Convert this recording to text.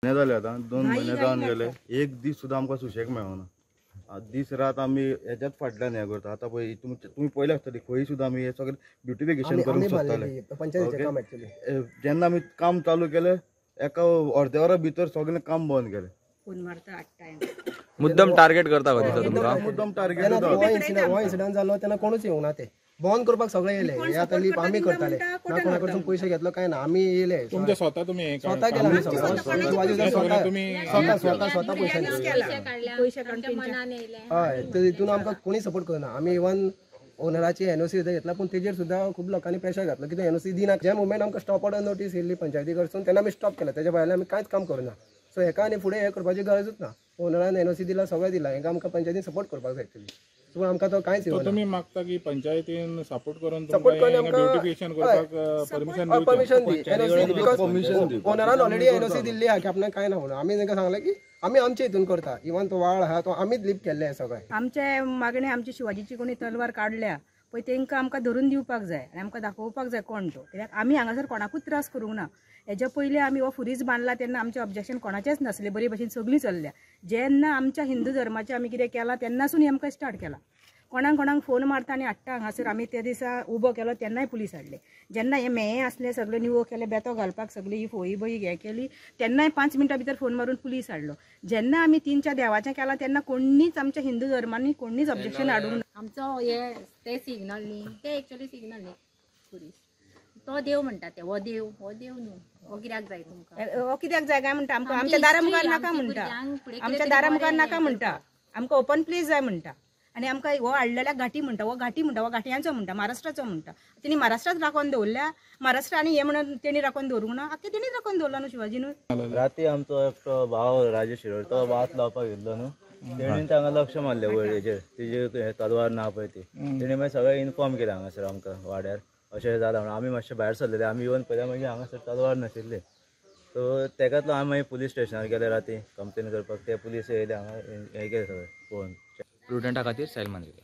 म्हयने जाले आतां 2 म्हयने जावन गेले, एक दीस सुद्दां आमकां सुशेग मेळना. दीस रात आमी हेज्याच फाटल्यान हें करता. आतां पळय, तुमी पळयले आसतली, खंय सुद्दां आमी हे सगळें ब्युटिफिकेशन करूंक सोदताले. जेन्ना आमी काम चालू केलें, एका अर्द्या वरा भितर सगळें काम बंद केलें. मुद्दम टार्गेट करता खंय दिसता तुमकां? मुद्दम टार्गेट. हो इन्सिडंट जालो तेन्ना कोणूच येवंक ना. ते बंद करपाक सगळे येयले. हे आतां लीप आमी करताले ना, कोणा कडसून पयशे घेतलो काय ना, आमी येयले. तुमचे स्वता तुमी स्वता केला आमी सगळं. स्वता स्वता स्वता स्वता पयशांनी. हय, तर तितून आमकां कोणी सपोर्ट करना. आमी इवन ओनराची एनओसी सुद्दां घेतला, पूण तेजेर सुद्दां खूब लोकांनी प्रेशर घातलो की एनओसी दिना. जे मुमेंट आमकां स्टॉप ऑर्डर नोटीस येयल्ली पंचायती कडसून, तेन्ना आमी स्टॉप केला. तेज्या भायल्यान आमी कांयच काम करूना. सो हेका आनी फुडें हें करपाची गरजूच ना. ओनरान एनओसी दिला, सगळें दिला, हेका आमकां पंचायतीन सपोर्ट करपाक जाय एक्चुअली. सो आमकां तो कांयच येवना. तुमी मागता की पंचायतीन सपोर्ट करून सपोर्ट करून आमकां ब्युटिफिकेशन करपाक परमिशन? परमिशन दी, एनओसी दी, because ओनरान ऑलरेडी एनओसी दिल्ली आहा की आपणाक कांय ना म्हणून. आमी तांकां सांगलें की आमी आमचे हितून करता. इवन तो वाळ आहा तो आमीच लिप केल्ले सगळें. आमचे मागणे, आमची शिवाजीची कोणी तलवार काडल्या पळय, तांकां आमकां धरून दिवपाक जाय आनी आमकां दाखोवपाक जाय कोण तो. कित्याक आमी हांगासर कोणाकूच त्रास करूंक ना. हेज्या पयलीं आमी हो फुरीज बांदला तेन्ना आमचें ऑब्जेक्शन कोणाचेंच नासलें. बरे भशेन सगळीं चल्ल्या. जेन्ना आमच्या हिंदू धर्माचें आमी कितें केलां, तेन्नासून हें आमकां स्टार्ट केलां. कोणाक कोणाक फोन मारता आनी हाडटा हांगासर. आमी त्या दिसा उबो केलो तेन्नाय पुलीस हाडले. जेन्ना हें मेळें आसलें, सगळें निवो केलें, बेतो घालपाक सगळी ही फोई बई हें केली, तेन्नाय 5 मिनटां भितर फोन मारून पुलीस हाडलो. जेन्ना आमी तीनच्या देवाचें केलां, तेन्ना कोणीच आमच्या हिंदू धर्मांनी कोणीच ऑब्जेक्शन हाडूंक ना. आमचो हे ते सिग्नल न्ही, ते एक्चुअली सिग्नल न्ही, पुलीस तो देव म्हणटा ते. हो देव, हो देव न्हू. हो कित्याक जाय तुमकां? हो कित्याक जाय काय म्हणटा आमकां. आमच्या दारा मुखार नाका म्हणटा, आमच्या दारा मुखार नाका म्हणटा, आमकां ओपन प्लेस जाय म्हणटा. आनी आमकां हो हाडलेल्या घाटी म्हणटा, हो घाटी म्हणटा, हो घाटयांचो म्हणटा, महाराष्ट्राचो म्हणटा. तेणी महाराष्ट्रात राखोवन दवरल्या महाराष्ट्र आनी हे म्हणून तेणी राखोवन दवरूंक ना. आख्खे तेणीच राखोवन दवरला न्हू शिवाजीनूय. राती आमचो एकटो भाव राजेश शिरोड, तो वात लावपाक गेल्लो न्हू, तेणीन तांकां लक्ष मारलें वयर हेजेर, तेजी तलवार ना पळय ती. तेणी मागीर सगळें इन्फॉर्म केलें हांगासर आमकां वाड्यार, अशें जालां म्हणून. आमी मातशे भायर सरलेले. आमी येवन पळयल्यार मागीर हांगासर तलवार नाशिल्ली. सो तेकाच लागून आमी मागीर पुलीस स्टेशनार गेले राती कंप्लेन करपाक. ते पुलीस येयले हांगा, हें केलें सगळें पळोवन. प्रुडंटा खातीर सायल मांद्रेकर.